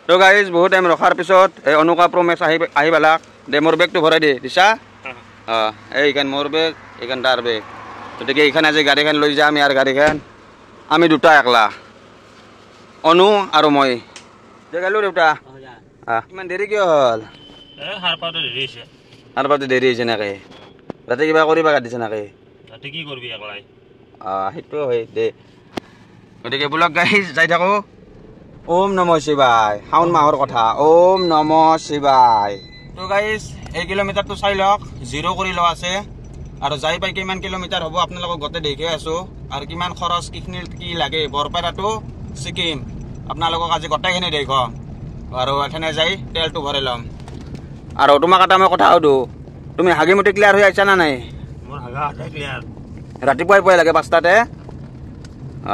তো গাইজ বহুত টাইম ৰখাৰ পিছত এই অনুকা প্ৰমেশ আহি আহি পালাক। দে মোৰ বেগটো ভৰাই দে দিছা। অঁ, এইখন মোৰ বেগ, এইখন তাৰ বেগ। গতিকে এইখন আজি গাড়ীখন লৈ যাম। ইয়াৰ গাড়ীখন আমি দুটা একলা, অনু আৰু মই। দে গ'লো দেউতা। ইমান দেৰি কিয় হ'ল? সাৰ পাওঁতে দেৰি হৈছে নেকি? ৰাতি কিবা কৰিবা দিছে নেকি? ৰাতি কি কৰিবি একলাই? অঁ, সেইটো হয় দে। গতিকে বোলক গাইজ যাই থাকোঁ। ওম নম শিৱায়, শাওণ মাহৰ কথা, ওম নম শিৱায়। তো গাইজ এই কিলোমিটাৰটো চাই লওক, জিৰ' কৰি লোৱা আছে। আৰু যাই পাই কিমান কিলোমিটাৰ হ'ব আপোনালোকক গোটেই দেখি আছোঁ। আৰু কিমান খৰচ, কিখিনি কি লাগে, বৰপেটা টু ছিকিম আপোনালোকক আজি গোটেইখিনি দেখুৱাম। আৰু এখানে যাই তেলটো ভৰাই ল'ম। আৰু তোমাক এটা মই কথা সুধো, তুমি হাগিমুটি ক্লিয়াৰ হৈ আহিছা না নাই? ৰাতিপুৱাই পুৱাই লাগে 5টাতে।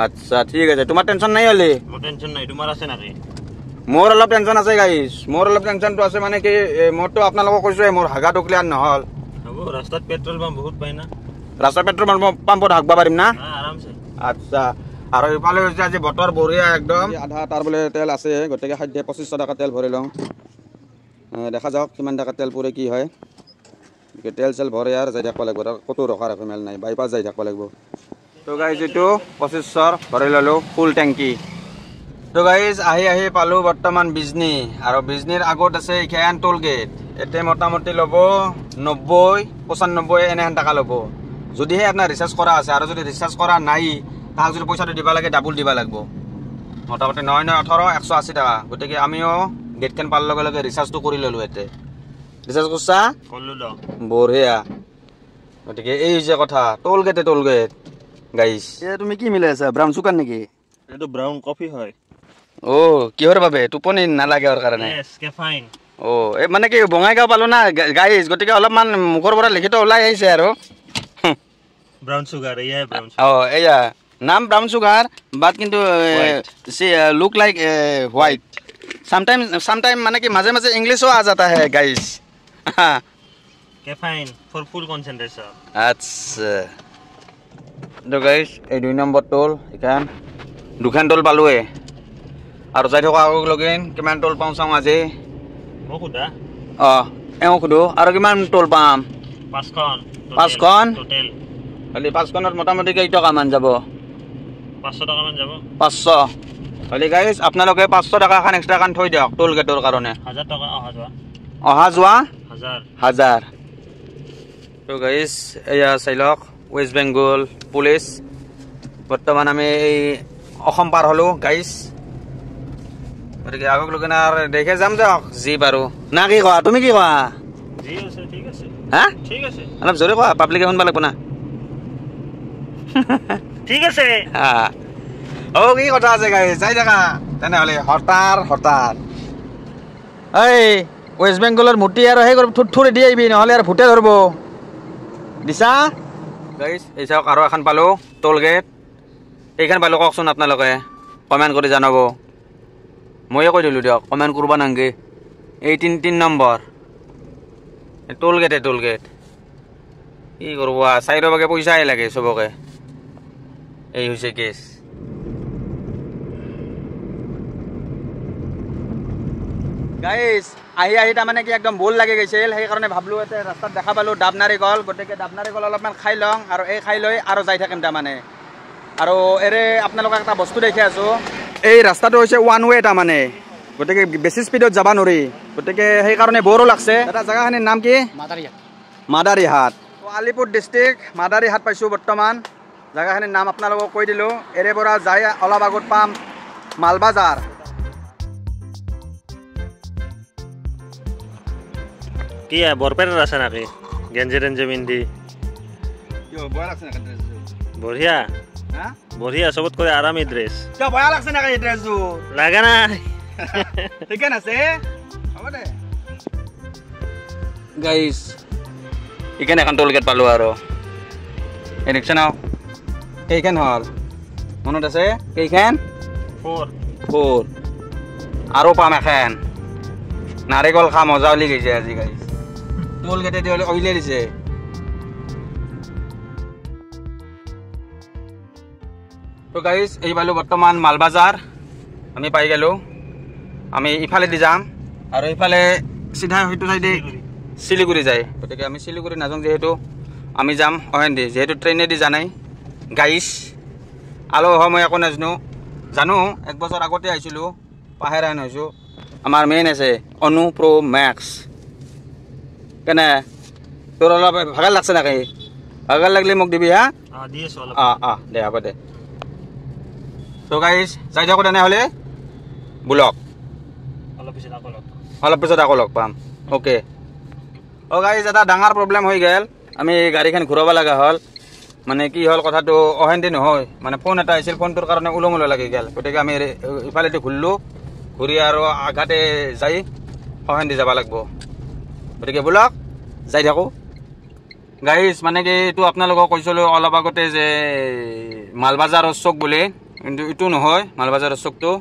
আচ্ছা ঠিক আছে, তোমাৰ টেনশ্যন নাই হ'লে? টেনশ্যন নাই। তোমাৰ আছে নেকি? মোৰ অলপ টেনশ্যন আছে গাইজ। মোৰ অলপ টেনশ্যনটো আছে মানে কি, মোৰতো আপোনালোকক কৈছোৱে মোৰ হাগাটো ক্লিয়াৰ নহ'ল। ৰাস্তাত পেট্ৰল পাম্প বহুত পায় না? ৰাস্তাত পেট্ৰল পাম্পত হাগব পাৰিম না? আচ্ছা। আৰু ইফালে হৈছে আজি বতৰ বঢ়িয়া একদম। আধা তাৰ বোলে তেল আছে, গতিকে খাদ্য 2500 টকা তেল ভৰাই লওঁ। দেখা যাওক কিমান টকা তেল পুৰে কি হয়। গতিকে তেল চেল ভৰাই আৰু যাই থাকিব লাগিব, ক'তো ৰখা ৰাখি মেল নাই, বাইপাছ যাই থাকিব লাগিব। তো গাইজ এইটো 2500 ভৰাই ল'লোঁ ফুল টেংকি। তো গাইজ আহি আহি পালোঁ বৰ্তমান বিজনী। আৰু বিজনীৰ আগত আছে এইখন টোল গেট। এতিয়া মোটামুটি ল'ব 90 95 এনেহেন টকা ল'ব, যদিহে আপোনাৰ ৰিচাৰ্জ কৰা আছে। আৰু যদি ৰিচাৰ্জ কৰা নাই, তাহাক যদি পইচাটো দিব লাগে ডাবুল দিব লাগিব। মোটামুটি 9 9 18 180 টকা। গতিকে আমিও গেটখন পাৰ লগে লগে ৰিচাৰ্জটো কৰি ল'লোঁ। ইয়াতে ৰিচাৰ্জ কৰিছা? বঢ়িয়া। গতিকে এই হৈছে কথা, টোল গেটে টোল গেট গাইজ। এ তুমি কি মিলাই আছা, ব্ৰাউন চুগাৰ নেকি? এইটো ব্ৰাউন কফি হয়। অ', কিহৰ বাবে? টোপনি নালাগে কাৰণে। অ', এই মানে কি বঙাইগাঁও পালো না গাইজ, গতিকে অলপমান মুখৰ পৰা লিখিত ওলাই আহিছে আৰু। ব্ৰাউন চুগাৰ, এয়াই ব্ৰাউন। অ', এয়া নাম ব্ৰাউন চুগাৰ, বাট কিন্তু লুক লাইক হোৱাইট। চামটাইম মানে কি মাজে মাজে ইংলিছো আ যাতা হে guys. Caffeine for full concentration. আচ্ছা। তো গাইজ এই 2 নম্বৰ টোল, এইখন দুখন টোল পালোৱে। আৰু যাই থকা আগক লগিন কিমান টোল পাওঁ চাওঁ আজি। অঁ, এওঁ সোধো আৰু কিমান টোল পাম? 5খন। 5খন? খালি 5খনত মোটামুটি কেইটকামান যাব? 500 টকামান যাব। 500। খালি গাইজ আপোনালোকে 500 টকা এখন এক্সট্ৰা এখন থৈ দিয়ক টোল গেটৰ কাৰণে। 1000 টকা অহা যোৱা। অহা যোৱা 1000। তো গাইজ এয়া চাই লওক ৱেষ্ট বেংগল পুলিচ। বৰ্তমান আমি এই অসম পাৰ হ'লোঁ গাইজ। গতিকে আগক লগিন আৰু দেখে যাম দিয়ক যি পাৰোঁ। না কি কোৱা, তুমি কি কোৱা? হা, অলপ জোৰে কোৱা, পাব্লিকে শুনবা লাগিব না। ঠিক আছে। অ', কি কথা আছে গাইজ, যাই থাকা তেনেহ'লে। হঠাৎ হঠাৎ এই ৱেষ্ট বেংগলৰ মূৰ্তি আৰু সেই থুৰ দি আহিবি, নহ'লে আৰু ভূতে ধৰিব। দিছা গাইজ? এই চাওক আৰু এখন পালোঁ টোল গেট। এইখন পালোঁ, কওকচোন আপোনালোকে কমেণ্ট কৰি জনাব। ময়ে কৈ দিলোঁ দিয়ক, কমেণ্ট কৰিব নালাগে। এই 3 নম্বৰ টোল গেটে টোল গেট। কি কৰিব, চাইডৰ বাগে পইচাই লাগে চবকে। এই হৈছে কেছ। গাইজ আহি আহি তাৰমানে কি একদম বোল লাগি গৈছিল, সেইকাৰণে ভাবলোঁ ইয়াতে ৰাস্তাত দেখা পালোঁ ডাব নাৰিকল। গতিকে ডাব নাৰিকল অলপমান খাই লওঁ আৰু এই খাই লৈ আৰু যাই থাকিম তাৰমানে। আৰু এৰে আপোনালোকক এটা বস্তু দেখি আছোঁ, এই ৰাস্তাটো হৈছে ওৱান ৱে তাৰমানে, গতিকে বেছি স্পীডত যাব নোৱাৰি। গতিকে সেইকাৰণে বৰো লাগছে। এটা জেগাখিনিৰ নাম কি? মাদাৰিহাট। মাদাৰিহাট, আলিপুৰ ডিষ্ট্ৰিক্ট মাদাৰিহাট পাইছোঁ বৰ্তমান। জেগাখিনিৰ নাম আপোনালোকক কৈ দিলোঁ। এৰে পৰা যাই অলপ আগত পাম মালবাজাৰ। কি বৰপেটাত আছে নেকি? গেঞ্জি টেঞ্জি পিন্ধি বঢ়িয়া বঢ়িয়া, চবতকৈ আৰামী ড্ৰেছ। বেয়া লাগছে নেকি ড্ৰেছটো? লাগা নাই। ঠিকে আছে, হ'ব দে। গাইজ এইখন এখন টোল গেট পালোঁ আৰু। এই দেখছে ন কেইখন হ'ল, মনত আছে কেইখন? 4। 4। আৰু পাম এখন। নাৰিকল খা মজা উলি গৈছে আজি গাইজ। টোল গেটে দি উলিয়াই দিছে। তো গাইজ এই পালোঁ বৰ্তমান মালবাজাৰ, আমি পাই গ'লোঁ। আমি ইফালেদি যাম আৰু ইফালে চিধা সেইটো চাইডে শিলিগুৰি যায়। গতিকে আমি শিলিগুৰি নাযাওঁ, যিহেতু আমি যাম অহেন্দি, যিহেতু ট্ৰেইনেদি জানাই গাইছ। আলো মই একো নাজানো, জানো এক বছৰ আগতে আহিছিলোঁ, পাহেৰান হৈছোঁ। আমাৰ মেইন আছে অনু প্ৰ' মেক্স। কেনে তোৰ অলপ ভাগৰ লাগছে নেকি? ভাগৰ লাগিলে মোক দিবি হা। অঁ অঁ দে হ'ব দে। ত' গাইছ যাই থাকোঁ তেনেহ'লে, বোলক অলপ পিছত আকৌ লগ পাম। অ'কে। অ' গাইছ এটা ডাঙৰ প্ৰব্লেম হৈ গ'ল, আমি গাড়ীখন ঘূৰাব লগা হ'ল। মানে কি হ'ল কথাটো অহেন্দি নহয়, মানে ফোন এটা আহিছিল, ফোনটোৰ কাৰণে ওলম ওলো লাগি গ'ল। গতিকে আমি ইফালেদি ঘূৰিলোঁ, ঘূৰি আৰু আঘাতে যাই অহেন্দি যাব লাগিব। গতিকে বোলক যাই থাকোঁ গাইজ। মানে কি এইটো আপোনালোকক কৈছিলোঁ অলপ আগতে যে মালবাজাৰৰ চক বুলি, কিন্তু এইটো নহয় মালবাজাৰৰ চকটো,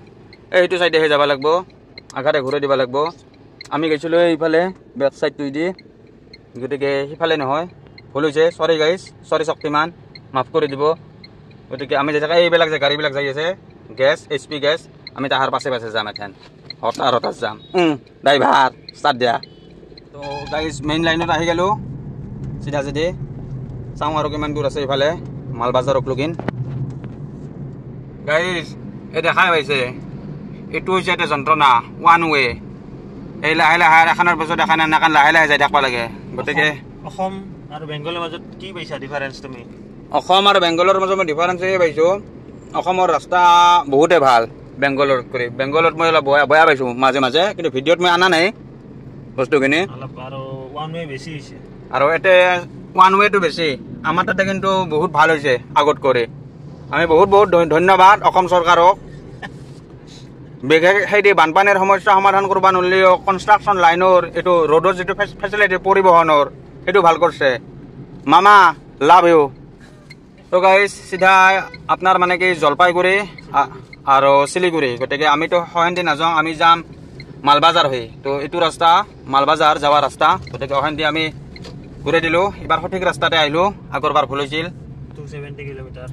এইটো চাইডেহে যাব লাগিব, আঘাতে ঘূৰাই দিব লাগিব। আমি গৈছিলোঁ এইফালে বেক চাইডটোৱেদি, গতিকে সিফালে নহয়, ভুল হৈছে, চৰি গাইজ, চৰি শক্তিমান, মাফ কৰি দিব। গতিকে আমি যাই থাকা এইবিলাক যে গাড়ীবিলাক যাই আছে, গেছ এইচ পি গেছ, আমি তাহাৰ পাছে পাছে যাম এথেন, হঠাৎ হঠাৎ যাম। ড্ৰাইভাৰ ষ্টাৰ্ট দিয়া। তো গাইজ মেইন লাইনত আহি গ'লোঁ চিধা চিধি, চাওঁ আৰু কিমান দূৰ আছে ইফালে মালবাজাৰক লগিন। গাইজ এই দেখাই পাইছে, এইটো হৈছে এটা যন্ত্ৰণা, ওৱান ৱে। এই লাহে লাহে এখনৰ পিছত এখন এনেকৈ লাহে লাহে যাই থাকিব লাগে। গতিকে অসম আৰু বেংগলৰ মাজত কি পাইছা ডিফাৰেঞ্চ তুমি? অসম আৰু বেংগলৰ মাজত মই ডিফাৰেঞ্চ এই পাইছোঁ, অসমৰ ৰাস্তা বহুতে ভাল বেংগলত কৰি। বেংগলত মই অলপ বেয়া বেয়া পাইছোঁ মাজে মাজে, কিন্তু ভিডিঅ'ত মই অনা নাই বস্তুখিনি। আৰু ইয়াতে ওৱান ৱেটো বেছি, আমাৰ তাতে কিন্তু বহুত ভাল হৈছে আগত কৰি। আমি বহুত বহুত ধন্যবাদ অসম চৰকাৰক। বিশেষ সেই বানপানীৰ সমস্যা সমাধান কৰিব নোৱাৰিলেও কনষ্ট্ৰাকশ্যন লাইনৰ এইটো ৰোডৰ যিটো ফেচিলিটি পৰিবহণৰ সেইটো ভাল কৰিছে। মামা লাভ you. তো গাইজ চিধা আপোনাৰ মানে কি জলপাইগুৰি আৰু শিলিগুৰি। গতিকে আমিতো অহেন্দি নাযাওঁ, আমি যাম মালবাজাৰ হৈ। তো এইটো ৰাস্তা মালবাজাৰ যোৱা ৰাস্তা, গতিকে অহেন্দি আমি ঘূৰাই দিলোঁ। এইবাৰ সঠিক ৰাস্তাতে আহিলোঁ, আগৰবাৰ ভুল হৈছিল। 270 কিলোমিটাৰ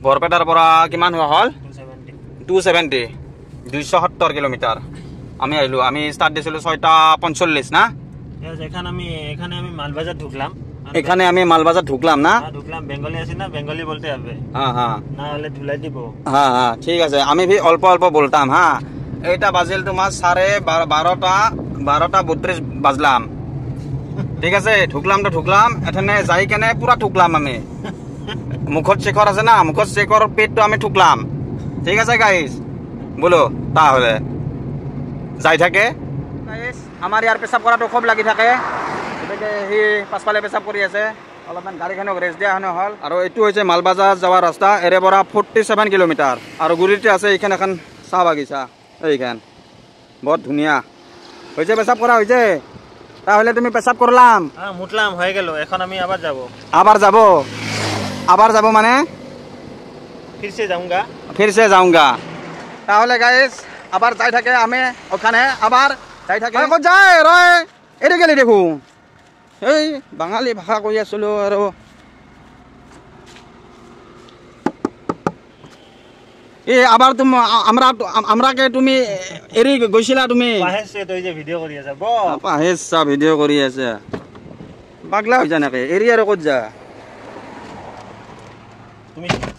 বৰপেটাৰ পৰা কিমান হোৱা হ'ল? 270, 270 কিলোমিটাৰ আমি আহিলোঁ। আমি ষ্টাৰ্ট দিছিলোঁ 6:45 না? মালবাজাৰ ঢুকলাম, এখানে আমি মালবাজার ঢুকলাম না? ঢুকলাম, বেঙ্গলি আছে না, বেঙ্গলি বলতে হবে। হ্যাঁ হ্যাঁ, না হলে ধুলাই দিব। হ্যাঁ হ্যাঁ ঠিক আছে, আমি ভি অল্প অল্প বলতাম। হ্যাঁ এটা বাজিল তোমার 12:30, 12:32 বাজলাম। ঠিক আছে, ঢুকলাম তো ঢুকলাম, এখানে যাই কেনে পুরা ঠুকলাম আমি। মুখত চেকর আছে না, মুখত চেকর পেটটো আমি ঠুকলাম। ঠিক আছে গাইজ, বলো তাহলে যাই থাকে। গাইজ আমাৰ ইয়াৰ পেচাব কৰাটো খুব লাগি থাকে, গতিকে সি পাছফালে পেচাব কৰি আছে। অলপমান গাড়ীখনক ৰেষ্ট দিয়া হেনো হ'ল। আৰু এইটো হৈছে মালবাজাৰ যোৱা ৰাস্তা, এৰে পৰা 47 কিলোমিটাৰ। আৰু গুৰিতে আছে এইখন এখন চাহ বাগিচা, এইখন বৰ ধুনীয়া হৈছে। পেচাব কৰা হৈছে, তাহলে তুমি পেচাব কৰলাম? মুতলাম, হৈ গেল। এখন আমি আবার যাব। আবার যাব? আবার যাব মানে ফিরছে যাউঙ্গা, ফিরছে যাউঙ্গা। তাহলে গাইজ আবার যাই থাকে আমি ওখানে, আবার যাই থাকে। ক'ত যায় ৰয়, এৰি গেলি দেখোন। এই বাঙালী ভাষা কৈ আছিলোঁ আৰু। এই আবাৰ তুমি আমৰাকে তুমি এৰি গৈছিলা তুমি? পাহেছা ভিডিঅ' কৰি আছে, পাগলা হৈ যা নেকি? এৰি আৰু ক'ত যা?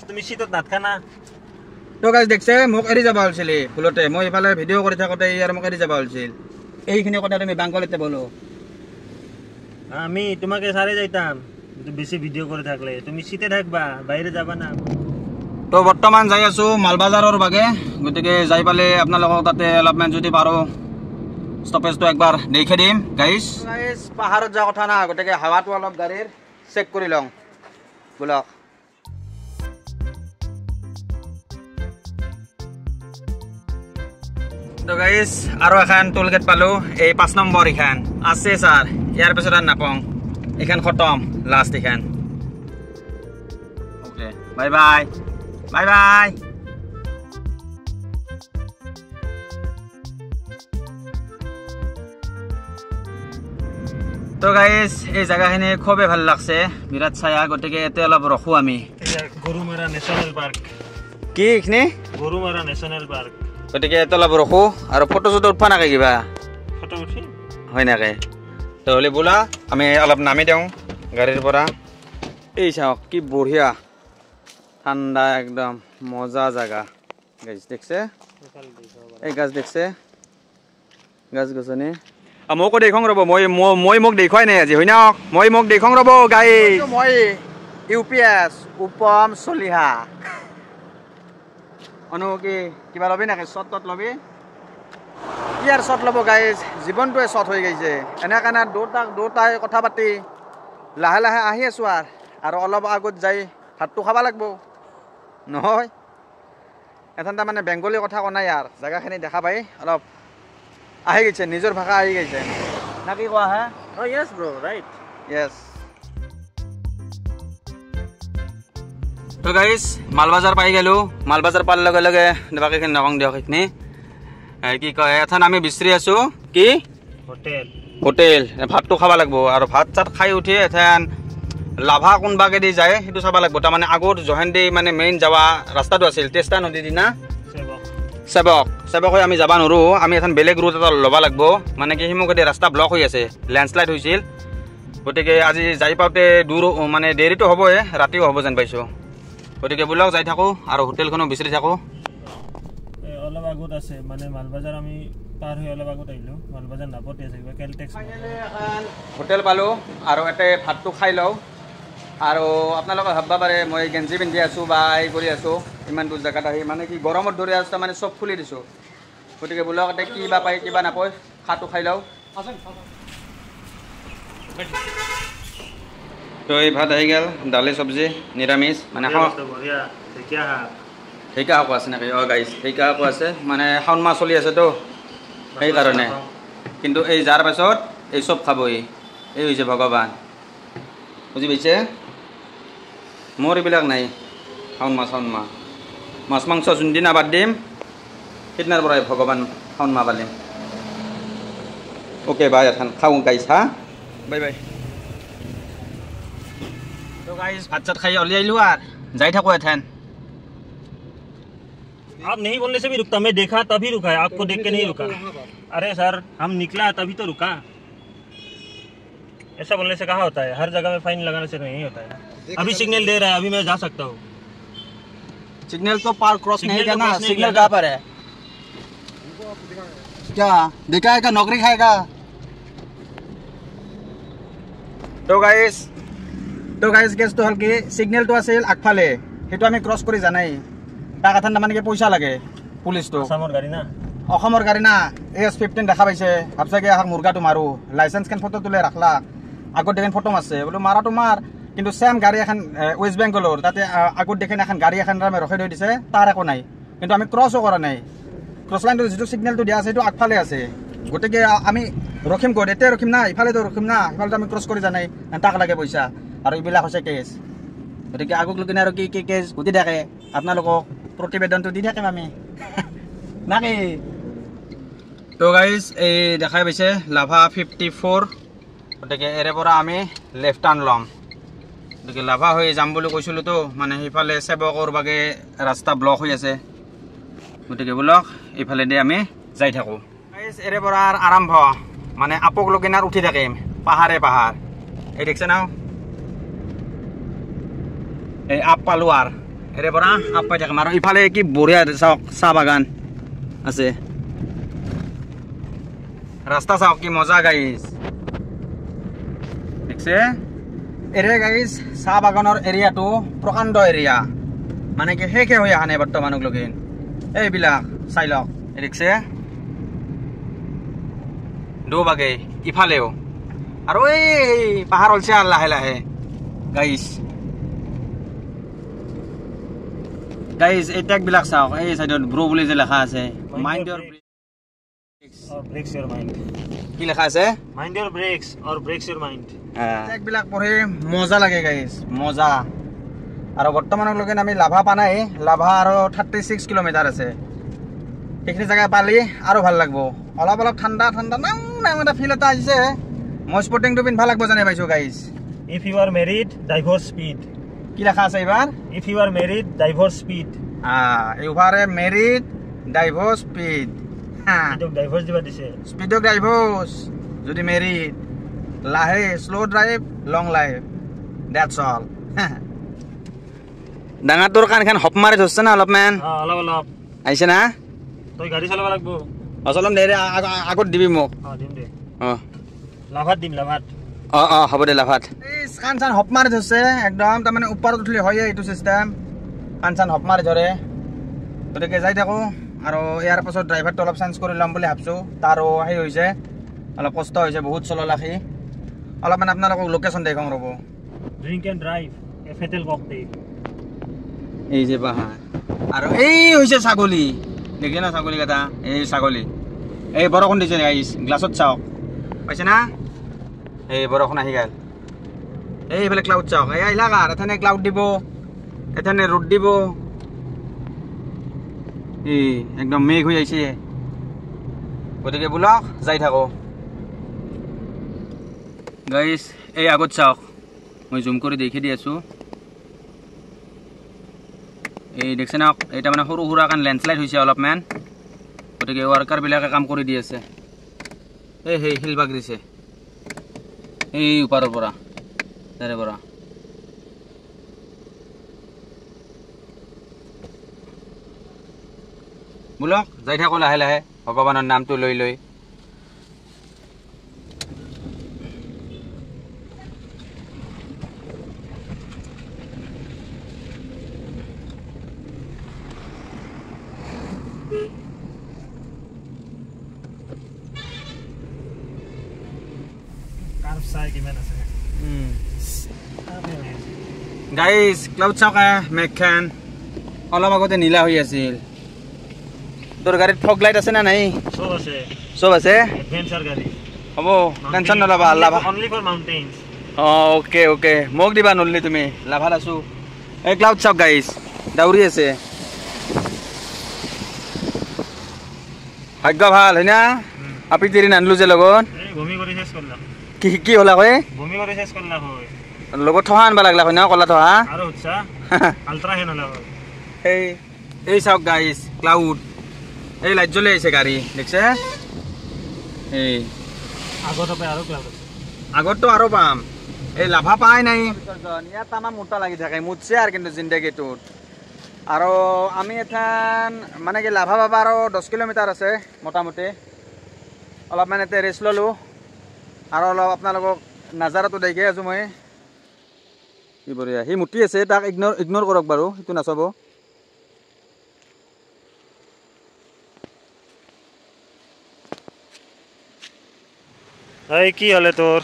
তুমি শীতত নাথাকা না? তো গাইজ দেখছে মোক এৰি যাব হৈছিল ভুলতে, মই ইফালে ভিডিঅ' কৰি থাকোঁতে ইয়াৰ মোক এৰি যাব হৈছিল। এইখিনি কথা তুমি বাংগলীতে বলো। আমি তোমাকে সারে যাইতাম বেশি ভিডিও করে থাকলে, তুমি শীতে থাকবা, বাইরে যাবা না। তো বৰ্তমান যাই আছোঁ মালবাজাৰৰ বাগে, গতিকে যাই পালে আপোনালোকক তাতে অলপমান যদি পাৰোঁ ষ্টপেজটো একবাৰ দেখি দিম। গাইজ গাইজ পাহাৰত যোৱা কথা না, গতিকে হাৱাটো অলপ গাড়ীৰ চেক কৰি লওঁ বোলক। তো গাইজ আৰু এখন টোল গেট পালোঁ, এই 5 নম্বৰ এইখন আছে ছাৰ, ইয়াৰ পিছত আৰু নাপাওঁ, এইখন খতম লাষ্ট এইখন। Okay bye bye, bye bye. তো গাইজ এই জেগাখিনি খুবেই ভাল লাগছে, বিৰাট ছায়া, গতিকে ইয়াতে অলপ ৰখোঁ আমি। Gorumara national park. কি এইখিনি? Gorumara national park. গতিকে ইয়াতে অলপ ৰখোঁ আৰু ফটো চটো উঠবা নাকে কিবা ফটো উঠি হয় নাকে। নহ'লে বোলা আমি অলপ নামি দিওঁ গাড়ীৰ পৰা। এই চাওক কি বঢ়িয়া ঠাণ্ডা একদম মজা জাগা গাছ দেখছে, এই গাছ দেখছে, গাছ গছনি। মোকো দেখোঁ ৰ'ব, মই মোক দেখুৱাই নাই আজি হয় ন, মই মোক দেখোঁ ৰ'ব গাই। মই U P S Upam Chaliha. অনু কি কিবা ল'বি নেকি? শ্বট তট ল'বি? কি আৰু শ্বট ল'ব গাইজ, জীৱনটোৱে শ্বট হৈ গৈছে। এনেকাৰণে দুটাই কথা পাতি লাহে লাহে আহি আছোঁ আৰু অলপ আগত যাই ভাতটো খাব লাগিব নহয়। এখন তাৰমানে বেংগলী কথা কোৱা নাই আৰু জেগাখিনি দেখা পাই অলপ আহি গৈছে, নিজৰ ভাষা আহি গৈছে না কি কোৱা? হে য়েছ ব্ৰ, ৰাইট, য়েছ। তো গাইজ মালবাজাৰ পাই গ'লোঁ। মালবাজাৰ পোৱাৰ লগে লগে বাকীখিনি নকওঁ দিয়ক, সেইখিনি কি কয় এখন আমি বিচাৰি আছোঁ কি হোটেল, হোটেল ভাতটো খাব লাগিব। আৰু ভাত চাত খাই উঠি এথেন লাভা কোনবাকেদি যায় সেইটো চাব লাগিব। তাৰমানে আগত জহেন্দি মানে মেইন যোৱা ৰাস্তাটো আছিল তেষ্টা নদী দিনা সেৱক, সেৱক হৈ আমি যাব নোৱাৰোঁ, আমি এখন বেলেগ ৰুট এটা ল'ব লাগিব। মানে কি সিমুখেদি ৰাস্তা ব্লক হৈ আছে, লেণ্ডশ্লাইড হৈছিল। গতিকে আজি যাই পাওঁতে দূৰ মানে দেৰিটো হ'বই, ৰাতিও হ'ব যেন পাইছোঁ। গতিকে বোলক যাই থাকোঁ আৰু হোটেলখনো বিচাৰি থাকোঁ। অলপ আগত আছে মানে মালবাজাৰ আমি পাৰ হৈ অলপ আগত আহিলোঁ, মালবাজাৰ নাপতে আছে কিবা কেলটেক্স। এখন হোটেল পালোঁ আৰু ইয়াতে ভাতটো খাই লওঁ। আৰু আপোনালোকে ভাবিব পাৰে মই গেঞ্জি পিন্ধি আছোঁ বা এই কৰি আছোঁ ইমান দূৰ জেগাত আহি, মানে কি গৰমত ধৰি আছোঁ মানে চব খুলি দিছোঁ। গতিকে বোলক ইয়াতে কি বা পায় কিবা নাপায়, খাটো খাই লওঁ। তো এই ভাত আহি গ'ল, দালি চব্জি নিৰামিষ মানে ঢেকীয়া শাকো আছে নেকি? অঁ গাইজ ঢেকীয়া শাকো আছে, মানে শাওণ মাহ চলি আছেতো সেইকাৰণে। কিন্তু এই যাৰ পাছত এই চব খাবই, এই হৈছে ভগৱান, বুজি পাইছে? মোৰ এইবিলাক নাই, শাওণ মাহ চাওণ মাহ মাছ মাংস যোনদিনা বাদ দিম সেইদিনাৰ পৰাই ভগৱান শাওণ মাহ পালিম। অ'কে বাই, এখন খাওঁ গাইজ, হা বাই বাই। তো গাইজ ভাত চাত খাই উলিয়াই আহিলোঁ আৰু যাই থাকোঁ এথেন। आप नहीं बोलने से भी रुकता, मैं देखा तभी रुका है, आपको देख के नहीं रुका। अरे सर हम निकला तभी तो रुका, ऐसा बोलने से कहाँ होता है? हर जगह में फाइन लगाने से नहीं होता है। अभी सिग्नल दे रहा है, अभी मैं जा सकता हूँ। सिग्नल तो पार क्रॉस नहीं करना, सिग्नल कहाँ पर है? क्या दिखाएगा नौकरी खाएगा। তো গাইজ কেছটো হ'ল কি, সিগনেলটো আছিল আগফালে, সেইটো আমি ক্ৰছ কৰি জানাই। তাক এথান তাৰমানে কি পইচা লাগে পুলিচটো, অসমৰ গাড়ী না, অসমৰ গাড়ী না, AS 15 দেখা পাইছে, ভাবছে কি আহাক মুৰ্গাটো মাৰো, লাইচেঞ্চখন ফটো তোলে ৰাখলা, আগত দেখোন ফটো মাৰছে, বোলো মাৰাটো মাৰ, কিন্তু চেম গাড়ী এখন ৱেষ্ট বেংগলৰ তাতে আগত দেখোন এখন গাড়ী এখন ৰখাই থৈ দিছে, তাৰ একো নাই, কিন্তু আমি ক্ৰছো কৰা নাই। ক্ৰছ লাইনটো যিটো চিগনেলটো দিয়া আছে সেইটো আগফালে আছে, গতিকে আমি ৰখিম ক'ত? এতিয়া ৰখিম না, ইফালেতো ৰখিম না, সিফালেতো আমি ক্ৰছ কৰি জানাই, তাক লাগে পইচা। আৰু এইবিলাক হৈছে কেছ। গতিকে আগক লগিনে আৰু কি কি কেছ ঘটি থাকে আপোনালোকক প্ৰতিবেদনটো দি থাকিম আমি নাকি। তো গাইজ এই দেখাই পাইছে লাভা 54, গতিকে এৰে পৰা আমি লেফ্ট টাৰ্ণ ল'ম। গতিকে লাভা হৈ যাম বুলি কৈছিলোঁতো, মানে সেইফালে সেৱকৰ বাবে ৰাস্তা ব্লক হৈ আছে, গতিকে বোলক এইফালেদি আমি যাই থাকোঁ। গাইজ এৰে পৰা আৰম্ভ, মানে আপক লগিনাৰ উঠি থাকিম পাহাৰে পাহাৰ। এই দেখিছে না, এই আপ পালোঁ আৰু এৰে পৰা আপ পাই থাকিম। আৰু ইফালে কি বঢ়িয়া চাওক চাহ বাগান আছে, ৰাস্তা চাওক কি মজা গাইজ, দেখছে? এৰে গাইজ চাহ বাগানৰ এৰিয়াটো প্ৰকাণ্ড এৰিয়া, মানে কি শেষে হৈ অহা নাই বৰ্তমানক লগিন। এইবিলাক চাই লওক, এই দেখছে দুবাগে ইফালেও আৰু এই পাহাৰ ওলছে আৰু লাহে লাহে গাইজ। গাইজ এই টেগবিলাক চাওক, এই চাইডত ব্ৰ বুলি যে লেখা আছে, mind your breaks your mind, কি লেখা আছে? Mind your brakes or breaks your mind. টেগবিলাক পঢ়ি মজা লাগে গাইজ, মজা। আৰু বৰ্তমানলৈকে আমি লাভা পা নাই, লাভা আৰু 36 কিলোমিটাৰ আছে, সেইখিনি জেগা পালি আৰু ভাল লাগব। অলপ অলপ ঠাণ্ডা ঠাণ্ডা নাও নাও এটা ফিল এটা আহিছে। মই স্পৰ্টিংটো পিন্ধবা লাগব জানে পাইছো guys. If you are married divorce speed, কি লেখা আছে এইবাৰ? If you are married divorce speed. You are married divorce speed. Divorce দিবা দিছে স্পীডক, ডাইভৰ্চ যদি মেৰিড। লাহে slow drive, long life, that's all. ডাঙৰ তোৰ কাণখন হপ মাৰি ধৰছে না অলপমান? অলপ অলপ আহিছে না? তই গাড়ী চলাব লাগব। চলাম দে, আগত দিবি মোক। দিম দে। লাভাত দিম, লাভাত। অঁ অঁ হ'ব দে, লাভাত। এই কাণ চান হপ মাৰি ধৰছে একদম, তাৰমানে ওপৰত উঠিলে হয়ে এইটো চিষ্টেম, কাণ চান হপ মাৰি ধৰে। গতিকে যাই থাকোঁ আৰু ইয়াৰ পাছত ড্ৰাইভাৰটো অলপ চেঞ্জ কৰি ল'ম বুলি ভাবছোঁ। তাৰো সেই হৈছে, অলপ কষ্ট হৈছে, বহুত চলাল সি। অলপমান আপোনালোকক লোকেশ্যন দেখুৱাওঁ ৰ'ব। Drink and drive, a fatal cocktail. এই যে পাহাৰ আৰু এই হৈছে ছাগলী, দেখিছে না ছাগলী কেইটা? এই ছাগলী, এই বৰষুণ দিছে গাইছ, গ্লাছত চাওক, পাইছে না? এই বৰষুণ আহি গ'ল। এই এইফালে ক্লাউড চাওক, এই আহিলা কাৰ এথানে ক্লাউড দিব, এথানে ৰ'দ দিব, এই একদম মেঘ হৈ আহিছে। গতিকে বোলক যাই থাকোঁ গাইছ। এই আগত চাওক, মই জুম কৰি দেখি দি আছোঁ। এই দেখছে না, এটা মানে সৰু সুৰা কাৰণ লেণ্ডশ্লাইড হৈছে অলপমান, গতিকে ৱৰ্কাৰবিলাকে কাম কৰি দি আছে। এই সেই শিল বাগৰিছে এই ওপাৰৰ পৰা, তাৰে পৰা। বোলক যাই থাকোঁ লাহে লাহে, ভগৱানৰ নামটো লৈ লৈ। গাইজ ক্লাউড চাওক, মেঘখান অলপ আগতে নীলা হৈ আছিল। তোৰ গাড়ীত ফগ লাইট আছে না নাই? চব আছে, চব আছে। এডভেঞ্চাৰ গাড়ী হ'ব, টেনচন নল'বা। Lava only for mountains. অঁ অ'কে অ'কে, মোক দিবা নললি তুমি, লাভাত আছোঁ। এই ক্লাউড চাওক গাইজ, ডাউৰি আছে। ভাগ্য ভাল হয় না, আপি তিৰি নানলো যে লগত। কি কি হলা কয়? লগত থহা আনবা লাগলা হয় না, কলা থহা। এই এই চাওক গাইজ ক্লাউড, এই লাইট জ্বলি আহিছে গাড়ী, দেখছে? এই আগততো আৰু পাম, এই লাভা পাই নাই। ইয়াত আমাৰ মোটা লাগি থাকে, মুঠছে আৰু কিন্তু জিন্দগীটোত। আৰু আমি এথান মানে কি লাভা পাবা আৰু 10 কিলোমিটাৰ আছে মোটামুটি। অলপমান ইয়াতে ৰেষ্ট ল'লোঁ আৰু অলপ আপোনালোকক নাজাৰাটো দেখি আছোঁ মই। কি বঢ়িয়া, সি মুতি আছে, তাক ইগন'ৰ কৰক বাৰু, সেইটো নাচাব। এই কি হ'লে তোৰ?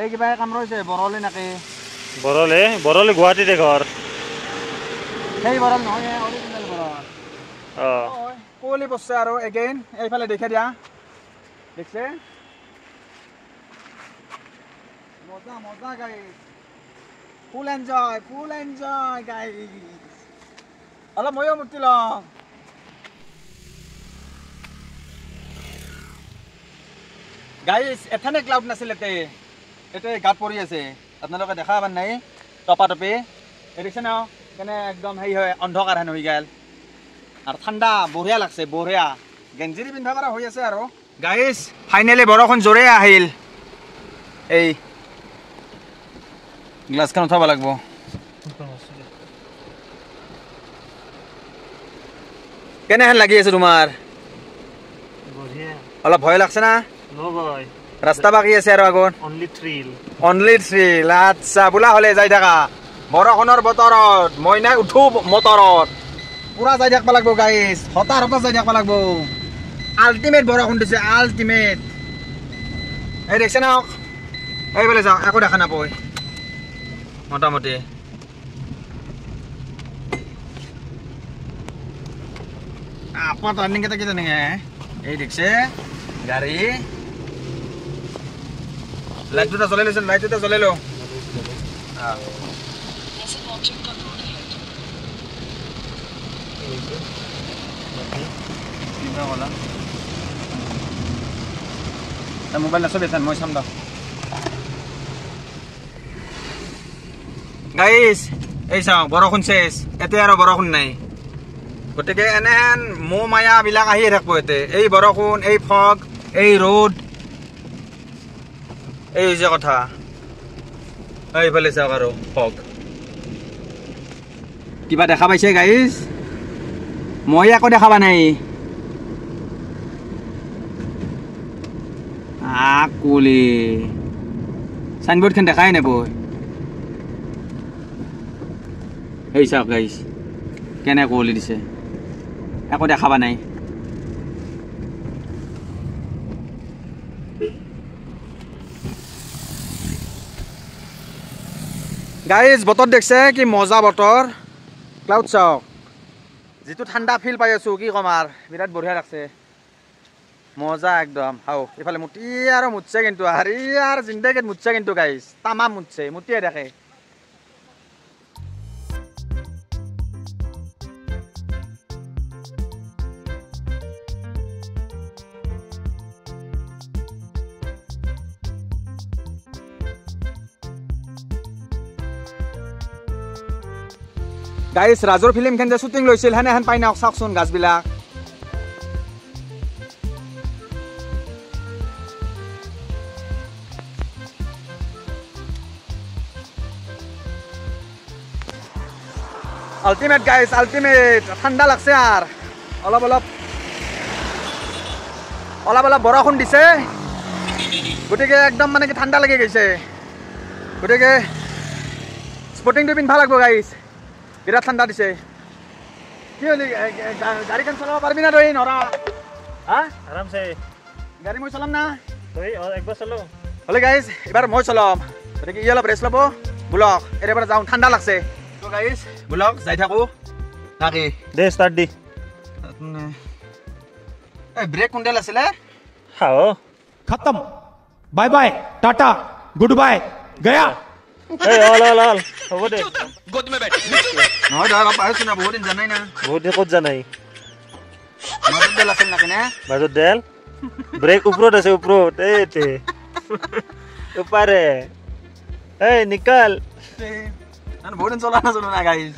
এই কিবা কাম ৰৈছে, বৰলে নাকি? বৰলে, বৰলে গুৱাহাটীতে ঘৰ। সেই বৰল নহয়, অৰিজিনেল বৰল। অঁ কুঁৱলী পৰছে আৰু এগেইন এইফালে দেখে দিয়া, দেখছে? মজা মজা guys, full enjoy, full enjoy guys. অলপ ময়ো মূৰ্তি লওঁ। গাইজ এথানে ক্লাউড নাছিল, এতে এতে গাত পৰি আছে, আপোনালোকে দেখা পান নাই? টপা টপি এই দেখিছে ন, কেনে একদম হেৰি হয়, অন্ধকাৰ হেন হৈ গ'ল। আৰু ঠাণ্ডা বঢ়িয়া লাগছে, বঢ়িয়া গেঞ্জিৰি পিন্ধা পৰা হৈ আছে আৰু। গাইজ ফাইনেলি বৰষুণ জোৰে আহিল। এই গ্লাছখন উঠাব লাগিব। কেনেহেন লাগি আছে তোমাৰ? অলপ ভয় লাগছে না? ৰাস্তা বাকী আছে আৰু আগত। Only thrill. আচ্ছা বোলা হ'লে যাই থাকা, বৰষুণৰ বতৰত মই নাই উঠো মটৰত, পুৰা যাই থাকিব লাগিব গাইজ, হঠাৎ হঠাৎ যাই থাকিব লাগিব। আল্টিমেট বৰষুণ দিছে, আল্টিমেট। এই দেখছে না, এইফালে যাওঁ, একো দেখা নাপায় মোটামুটি। আপোনাৰ টাৰ্ণিং কেইটা কি জানে? এই দেখছে গাড়ী, লাইট দুটা জ্বলাই লৈছে, লাইট দুটা জ্বলাই লওঁ। মোবাইল নাচাবি, মই চাম দা। গাইজ এই চাওঁ বৰষুণ চেচ, এতিয়া আৰু বৰষুণ নাই। গতিকে এনেহেন মোহ মায়াবিলাক আহিয়ে থাকিব ইয়াতে। এই বৰষুণ, এই ফগ, এই ৰ'দ, এই হৈছে কথা। এইফালে চাওক আৰু ফগ। কিবা দেখা পাইছে গাইজ? মই একো দেখা পোৱা নাই। কুলি চাইনবোৰ্ডখন দেখাই নাপায়। এই চাওক গাইজ কেনে কুঁৱলী দিছে, একো দেখা পোৱা নাই। গাইজ বতৰ দেখছে কি মজা বতৰ, ক্লাউড চাওক, যিটো ঠাণ্ডা ফিল পাই আছো কি ক'ম আৰু, বিৰাট বঢ়িয়া লাগছে, মজা একদম। হাও ইফালে মুতি আৰু মুতছে কিন্তু, আৰু আৰু জিন্দেগীত মুতছে কিন্তু গাইজ, তামাম মুতছে, মুতিয়ে দেখে। গাইজ ৰাজৰ ফিল্মখন যে শ্বুটিং লৈছিল সেনেহেন পাই নাওক, চাওকচোন গাছবিলাক। Ultimate guys, ultimate. ঠাণ্ডা লাগছে আৰু অলপ অলপ, অলপ অলপ বৰষুণ দিছে, গতিকে একদম মানে কি ঠাণ্ডা লাগি গৈছে। গতিকে স্পৰ্টিংটো পিন্ধবা লাগিব গাইজ, বিৰাট ঠাণ্ডা দিছে। কি হলি গাড়ীখন চলাব পাৰিবি না তই? নৰা হা, আৰামছে গাড়ী মই চলাম না, তই একবাৰ চলো। হ'লে গাইজ এইবাৰ মই চলাম, গতিকে ই অলপ ৰেষ্ট ল'ব। বোলক এৰে পৰা যাওঁ, ঠাণ্ডা লাগছে। তো গাইজ বোলক যাই থাকোঁ নাকি? দে ষ্টাৰ্ট দি। এই ব্ৰেক কোনডাল আছিলে? হাও খতম, bye bye, tata, good bye, Gaya. এই অল অল অল হ'ব দে। নহয় ধৰ পাইছো না, বহুত দিন জানাই না। বহুত দিন ক'ত জানাই? মাজত দেল আছিল নাকি না? মাজত দেল ব্ৰেক ওপৰত আছে, ওপৰত এই ওপাৰে। এই নিকাল, বহুত দিন চলা নাছিলো না গাইজ।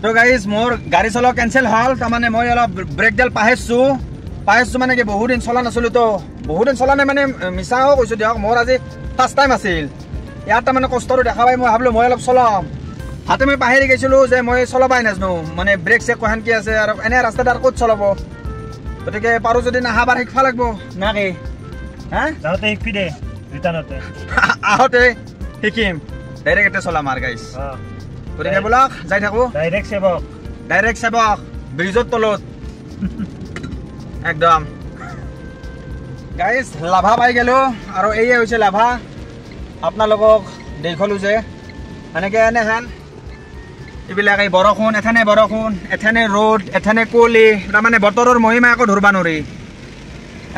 তো গাইজ মোৰ গাড়ী চলোৱা কেঞ্চেল হ'ল, তাৰমানে মই অলপ ব্ৰেকডাল পাহেছোঁ, পাহেছোঁ মানে কি বহুত দিন চলা নাছিলোঁ তো, বহুত দিন চলা নাই মানে মিছাও কৈছোঁ দিয়ক, মোৰ আজি ফাৰ্ষ্ট টাইম আছিল। ইয়াত তাৰমানে কষ্টটো দেখা পাই মই ভাবিলোঁ মই অলপ চলাম, হাতে মই পাহেৰি গৈছিলোঁ যে মই চলাবাই নাজানো, মানে ব্ৰেক চেক কোহান কি আছে আৰু এনে ৰাস্তাত আৰু ক'ত চলাব। গতিকে পাৰোঁ যদি নাহাবাৰ শিকবা লাগিব না কি? হা যাওঁতে শিকবি দে, ৰিটাৰ্ণতে আহোঁতে শিকিম, ডাইৰেক্ট এতিয়া চলাম আৰু গাইজ। গতিকে বোলক যাই থাকোঁ, ডাইৰেক্ট সেৱক, ডাইৰেক্ট সেৱক ব্ৰিজৰ তলত একদম। গাইজ লাভা পাই গ'লোঁ আৰু এয়ে হৈছে লাভা, আপোনালোকক দেখলোঁ যে এনেকৈ এনেহেন এইবিলাক এই বৰষুণ, এথানে বৰষুণ, এথানে ৰ'দ, এথানে কুঁৱলী, তাৰমানে বতৰৰ মহিমা একো ধৰিব নোৱাৰি।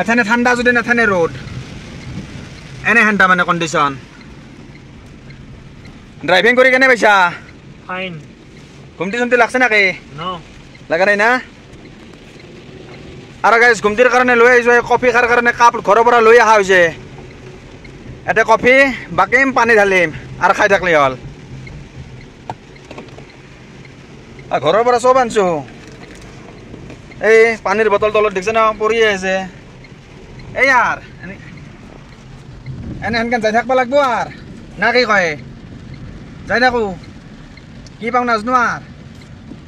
এথানে ঠাণ্ডা যদি এথানে ৰ'দ, এনেহেন তাৰমানে কণ্ডিশ্যন। ড্ৰাইভিং কৰি কেনে পাইছা? ফাইন। ঘুমটি চুমটি লাগছে নাকি? লগা নাই না? আৰু গাইজ ঘুমটিৰ কাৰণে লৈ আহিছোঁ, কফি খাৰ কাৰণে কাপ ঘৰৰ পৰা লৈ অহা হৈছে। এটা কফি বাকিম, পানী ঢালিম আৰু খাই থাকিলে হ'ল। ঘৰৰ পৰা চব আনিছোঁ। এই পানীৰ বটল তলত দেখিছে ন পৰিয়ে আছে। এই আৰ এনে সেনকে যাই থাকিব লাগিব আৰ না কি কয়, যাই থাকোঁ কি পাওঁ নাজানো আৰ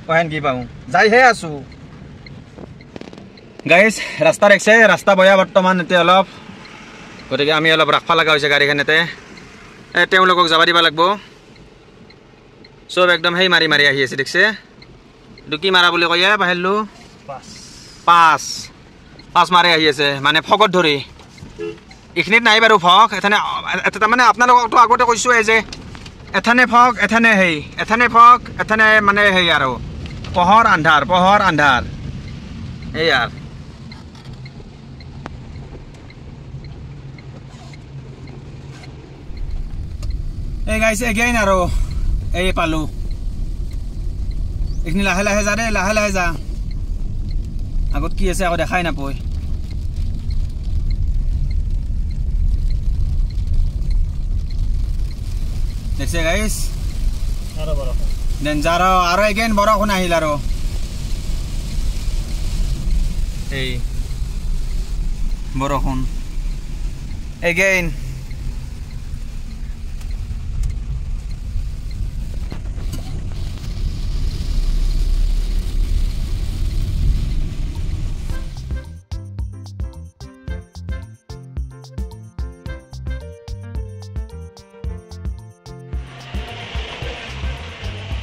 কহেন কি পাওঁ, যাইহে আছোঁ। গাইজ ৰাস্তা দেখিছে, ৰাস্তা বয়া বৰ্তমান এতিয়া অলপ, গতিকে আমি অলপ ৰাখবা লগা হৈছে গাড়ীখন ইয়াতে। এই তেওঁলোকক যাব দিব লাগিব। চব একদম সেই মাৰি মাৰি আহি আছে দেখিছে। এইটো কি মাৰা বুলি কয় বাহিৰলো? পাঁচ পাঁচ মাৰি আহি আছে, মানে ফগত ধৰি। এইখিনিত নাই বাৰু ফগ, এথানে তাৰমানে আপোনালোককতো আগতে কৈছোঁৱেই যে এথানে ফগ, এথানে সেই, এথানে ফগ, এথানে মানে সেই আৰু পোহৰ আন্ধাৰ, পোহৰ আন্ধাৰ, এই আৰু। এই গাইছে এগেইন আৰু এই পালোঁ। এইখিনি লাহে লাহে যা দেই, লাহে লাহে যা, আগত কি আছে আকৌ দেখাই নাপায়। দেখছে গাইছ ডেঞ্জাৰ। আৰু এগেইন বৰষুণ আহিল আৰু। এই বৰষুণ এগেইন।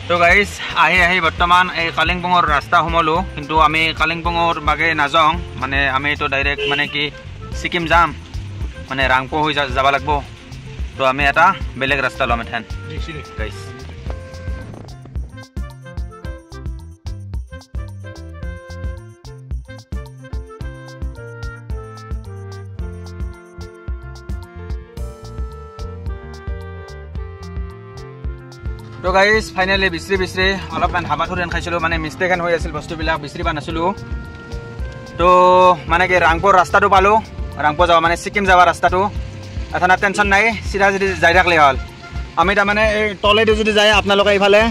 তো গাইজ আহি আহি বৰ্তমান এই কালিম্পঙৰ ৰাস্তা সোমালোঁ, কিন্তু আমি কালিম্পঙৰ বাগে নাযাওঁ, মানে আমি তো ডাইৰেক্ট মানে কি ছিকিম যাম, মানে ৰাংপো হৈ যাব লাগিব। তো আমি এটা বেলেগ ৰাস্তা ল'ম এথেন গাইজ। তো গাইজ ফাইনেলি বিচাৰি বিচাৰি অলপমান হাবাথুৰি খাইছিলোঁ, মানে মিষ্টেক হৈ আছিল, বস্তুবিলাক বিচাৰিব নাছিলোঁ। তো মানে কি ৰাংপোৰ ৰাস্তাটো পালোঁ, ৰাংপো যাব মানে ছিকিম যাব ৰাস্তাটো, এখন টেনশ্যন নাই, চিধা যদি যাই থাকিলে হ'ল। আমি তাৰমানে এই তলেদি যদি যায় আপোনালোকে এইফালে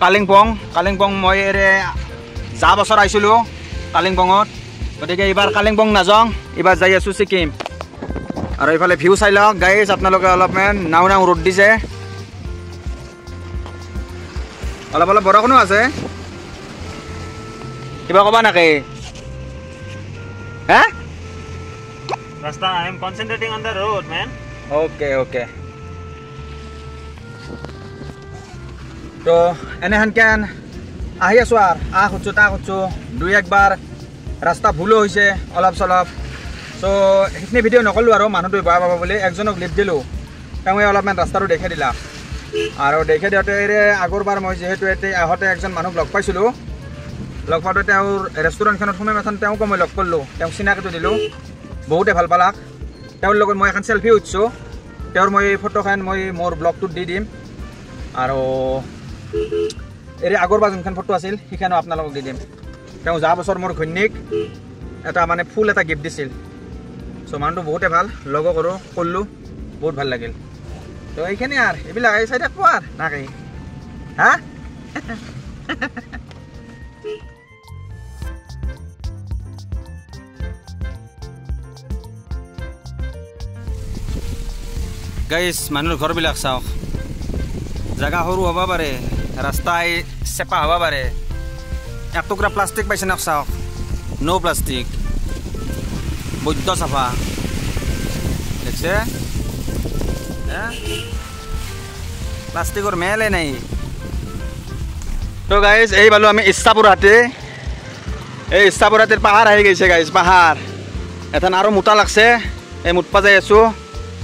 কালিম্পং, কালিম্পং মই এৰে যোৱা বছৰ আহিছিলোঁ কালিম্পঙত, গতিকে এইবাৰ কালিম্পং নাযাওঁ, এইবাৰ যাই আছোঁ ছিকিম। আৰু এইফালে ভিউ চাই লওক গাইজ আপোনালোকে, অলপমান নাও নাও ৰ'দ দিছে, অলপ অলপ বৰষুণো আছে। কিবা ক'বা নেকি? হা ৰাস্তা, I am concentrating on the road man. Okay okay. তো এনেহেনকেন আহি আছোঁ আৰু আহ সুধছোঁ তাক সুধছোঁ, দুই একবাৰ ৰাস্তা ভুলো হৈছে অলপ চলপ। চ' সেইখিনি ভিডিঅ' নকৰিলোঁ আৰু মানুহটোৱে বেয়া পাব বুলি একজনক লিফ্ট দিলোঁ, তেওঁৱে অলপমান ৰাস্তাটো দেখাই দিলা। আৰু দেখে দিওঁতে এৰে আগৰবাৰ মই যিহেতু ইয়াতে আহোঁতে একজন মানুহক লগ পাইছিলোঁ, লগ পাওঁতে তেওঁৰ ৰেষ্টুৰেণ্টখনত সোমাই মাথোন তেওঁকো মই লগ কৰিলোঁ, তেওঁক চিনাকিটো দিলোঁ, বহুতে ভাল পালাক। তেওঁৰ লগত মই এখন চেলফি উঠিছোঁ, তেওঁৰ মই ফটোখন মই মোৰ ব্লগটোত দি দিম। আৰু এৰে আগৰবাৰ যোনখন ফটো আছিল সেইখনো আপোনালোকক দি দিম। তেওঁ যোৱা বছৰ মোৰ ঘৈণীক এটা মানে ফুল এটা গিফ্ট দিছিল। চ' মানুহটো বহুতে ভাল, লগো কৰিলোঁ, বহুত ভাল লাগিল। তো এইখিনি আৰু এইবিলাক এই চাই থাকব আৰু নাকি হা। গাইজ মানুহৰ ঘৰবিলাক চাওক, জেগা সৰু হ'ব পাৰে, ৰাস্তাই চেপা হ'ব পাৰে, এক টুকুৰা প্লাষ্টিক পাইছে নক চাওক, ন' প্লাষ্টিক, বৈদ্য চাফা দেখছে, প্লাষ্টিকৰ মেলে নাই। তো গাইজ এই পালোঁ আমি ইচ্ছাপুৰ হাতী, এই ইচ্ছাপুৰ হাতীৰ পাহাৰ আহি গৈছে গাইজ, পাহাৰ এখন আৰু মোটা লাগছে, এই মোটপা যাই আছোঁ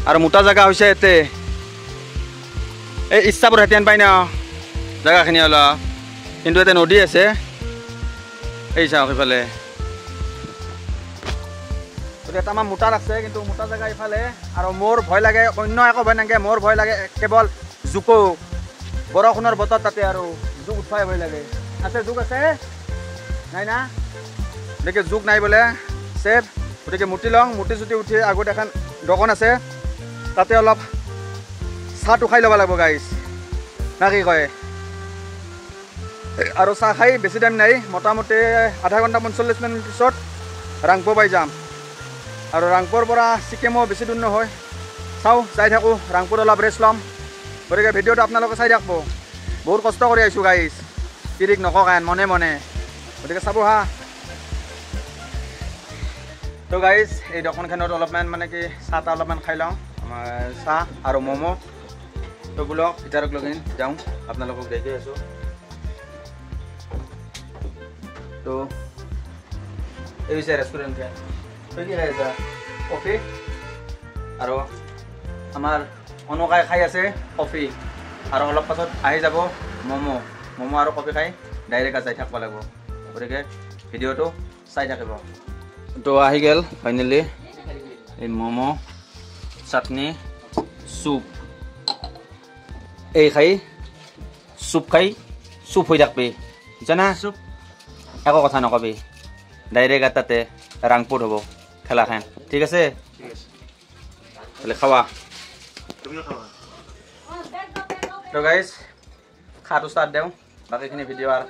আৰু মোটা জেগা হৈছে ইয়াতে। এই ইচ্ছাপুৰ হাতী পাই ন জেগাখিনি অলপ, কিন্তু ইয়াতে নদী আছে, এই চাওক ইফালে এটা আমাৰ মোটা লাগছে, কিন্তু মোটা জেগা ইফালে। আৰু মোৰ ভয় লাগে, অন্য একো ভয় নালাগে, মোৰ ভয় লাগে কেৱল জোকো, বৰষুণৰ বতৰ তাতে আৰু জোক উঠবাই ভয় লাগে। আছে জোক আছে নাই না? গতিকে জোক নাই বোলে চেফ, গতিকে মুটি লওঁ, মুটি চুটি উঠি আগত এখন দোকান আছে, তাতে অলপ চাহটো খাই ল'ব লাগিব গাইজ, না কি কয়? আৰু চাহ খাই বেছি টাইম নাই, মোটামুটি আধা ঘণ্টা 45 মিনিট পিছত ৰাংপো পাই যাম। আৰু ৰাংপোৰ পৰা ছিকিমো বেছি দূৰ নহয়, চাওঁ যাই থাকোঁ, ৰাংপোত অলপ ৰেষ্ট ল'ম। গতিকে ভিডিঅ'টো আপোনালোকে চাই থাকিব, বহুত কষ্ট কৰি আহিছোঁ গাইজ, তিৰিক নকওঁ মনে মনে, গতিকে চাব হা। তো গাইজ এই দোকানখনত অলপমান মানে কি চাহ তাহ অলপমান খাই লওঁ, আমাৰ চাহ আৰু ম'ম'। তো বোলক ভিতৰত লগিন যাওঁ, আপোনালোকক দেখি আছোঁ। তো এই হৈছে ৰেষ্টুৰেণ্টখন, তই কি খাই আছা? কফি। আৰু আমাৰ অনুকাই খাই আছে কফি, আৰু অলপ পাছত আহি যাব ম'ম', ম'ম' আৰু কফি খাই ডাইৰেক্ট যাই থাকিব লাগিব। গতিকে ভিডিঅ'টো চাই থাকিব। তো আহি গ'ল ফাইনেলি এই ম'ম', চাটনি, চুপ। এই খাই চুপ খাই চুপ হৈ থাকবি জানা, চুপ একো কথা নকবি, ডাইৰেক্ট তাতে ৰাংপুত হ'ব খেলাখন, ঠিক আছে? খাৱা। তো গাইজ খাটো ষ্টাৰ্ট দিওঁ, বাকীখিনি ভিডিঅ' আৰু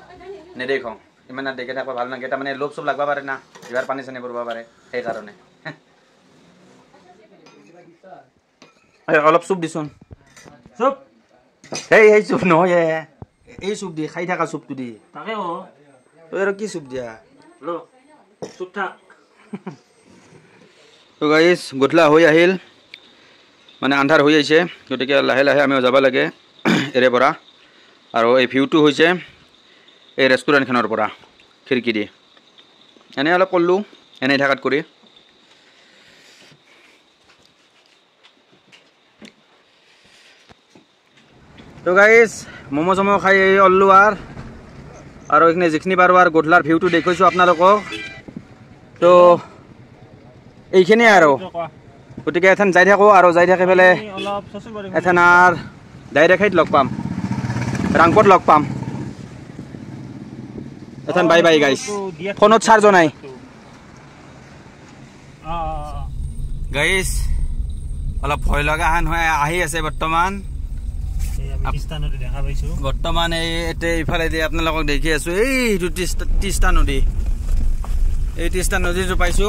নেদেখাওঁ। ইমান দেখি থাকিব ভাল নালাগে, তাৰমানে লোভ চোভ লাগব পাৰে না, এইবাৰ পানী চানী পৰিব পাৰে, সেইকাৰণে। অলপ চুপ দিচোন। চুপ। সেই চুপ নহয়, এই চুপ দি খাই থকা চুপটো দি। তাকে অ। তই আৰু কি চুপ দিয়া? ল, চুপ থাক। তো গাইজ গধূলা হৈ আহিল, মানে আন্ধাৰ হৈ আহিছে, গতিকে লাহে লাহে আমিও যাব লাগে এৰে পৰা। আৰু এই ভিউটো হৈছে এই ৰেষ্টুৰেণ্টখনৰ পৰা খিৰিকী দি। এনেই অলপ কৰিলোঁ, এনেই থাকাত কৰি। তো গাইজ ম'ম' চম' খাই ওল্লো আৰু এইখিনি যিখিনি পাৰোঁ আৰু গধূলাৰ ভিউটো দেখুৱাইছোঁ আপোনালোকক। তো এইখিনিয়ে আৰু, গতিকে এথেন যাই থাকোঁ আৰু যাই থাকি পেলাই এথেন আৰু ডাইৰেক্ট সেইত লগ পাম, ৰাংপত লগ পাম। এথেন বাই বাই গাইজ, ফোনত চাৰ্জো নাই। গাইজ অলপ ভয় লগা হান হৈ আহি আছে বৰ্তমান। বৰ্তমান এই ইফালেদি আপোনালোকক দেখি আছো, এইটো তিষ্টা নদী, এই তিষ্টা নদীটো পাইছো,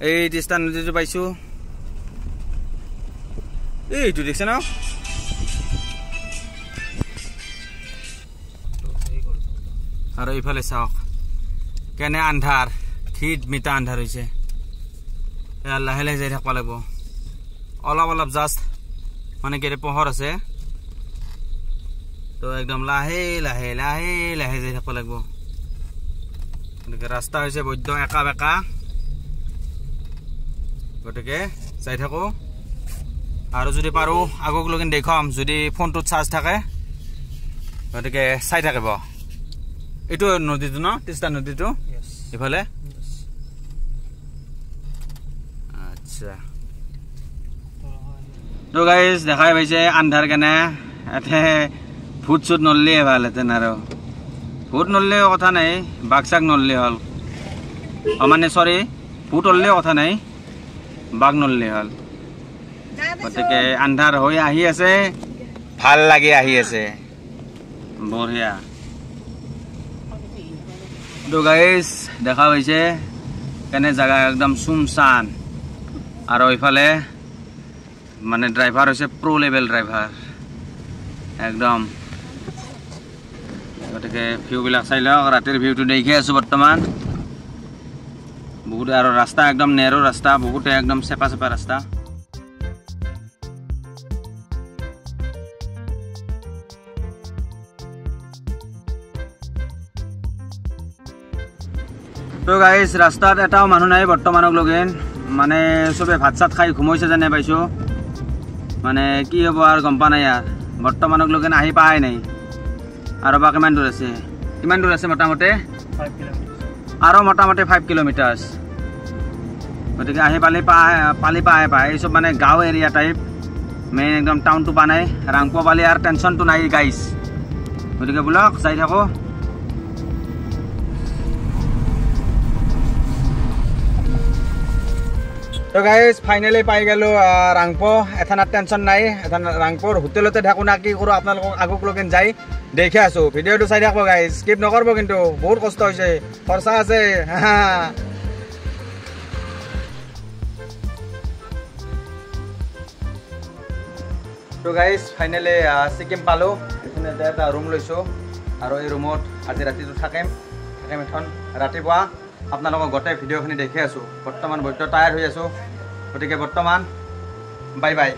এই তিষ্টা নদীটো পাইছো। এইটো দেখিছে ন? আৰু এইফালে চাওক কেনে আন্ধাৰ, থিত মিতা আন্ধাৰ হৈছে। লাহে লাহে যাই থাকিব লাগিব, অলপ অলপ জাষ্ট মানে কি পোহৰ আছে, তো একদম লাহে লাহে লাহে লাহে যাই থাকিব লাগিব। গতিকে ৰাস্তা হৈছে বৈদ্য একা বেকা, গতিকে যাই থাকোঁ। আৰু যদি পাৰোঁ আগক লগিন দেখুৱাম, যদি ফোনটোত চাৰ্জ থাকে, গতিকে চাই থাকিব। এইটো নদীটো ন, তিষ্টা নদীটো ইফালে। আচ্ছা তো গাইজ দেখাই পাইছে আন্ধাৰ কেনে, ইয়াতে ভূত চুত নললিয়ে ভাল হেঁতেন, আৰু ভূত নললেও কথা নাই, বাঘ চাগ নললে হ'ল, মানে চৰি ভূত নললেও কথা নাই, বাঘ নললে হ'ল। গতিকে আন্ধাৰ হৈ আহি আছে, ভাল লাগি আহি আছে, বঢ়িয়া। তো গাইজ দেখা পাইছে কেনে জাগা, একদম চুমচান। আৰু ইফালে মানে ড্ৰাইভাৰ হৈছে প্ৰ' লেভেল ড্ৰাইভাৰ একদম। গতিকে ভিউবিলাক চাই লওক, ৰাতিৰ ভিউটো দেখি আছোঁ বৰ্তমান। বহুত আৰু ৰাস্তা একদম নেৰো ৰাস্তা, বহুতে একদম চেপা চেপা ৰাস্তা। তো গাইজ ৰাস্তাত এটাও মানুহ নাই বৰ্তমানক লগেন, মানে চবে ভাত চাত খাই ঘুমাইছে যেনে পাইছোঁ, মানে কি হ'ব আৰু গম পোৱা নাই আৰু। বৰ্তমানক লগেন আহি পাই নাই। আৰু বা কিমান দূৰ আছে, কিমান দূৰ আছে মোটামুটি? আৰু মোটামুটি 5 কিলোমিটাৰ্ছ। গতিকে আহি পালি পালি পাই পাই এই চব মানে গাঁও এৰিয়া টাইপ, মেইন একদম টাউনটো পোৱা নাই। ৰাংপো পালি আৰু টেনশ্যনটো নাই গাইজ। গতিকে বোলক যাই থাকোঁ। তো গাইজ ফাইনেলি পাই গ'লোঁ ৰাংপো। এথানাত টেনশ্যন নাই, এথান ৰাংপোৰ হোটেলতে থাকোঁ না কি কৰোঁ আপোনালোকক আগক লগেন যাই দেখি আছোঁ। ভিডিঅ'টো চাই থাকিব গাইজ, স্কিপ নকৰিব কিন্তু, বহুত কষ্ট হৈছে, খৰচা আছে। তো গাইজ ফাইনেলি ছিকিম পালোঁ। এইখিনিতে এটা ৰুম লৈছোঁ আৰু এই ৰুমত আজি ৰাতিটো থাকিম এখন। ৰাতিপুৱা আপোনালোকক গোটেই ভিডিঅ'খিনি দেখি আছোঁ। বৰ্তমান বৈদ্য টায়াৰ্ড হৈ আছোঁ, গতিকে বৰ্তমান বাই বাই।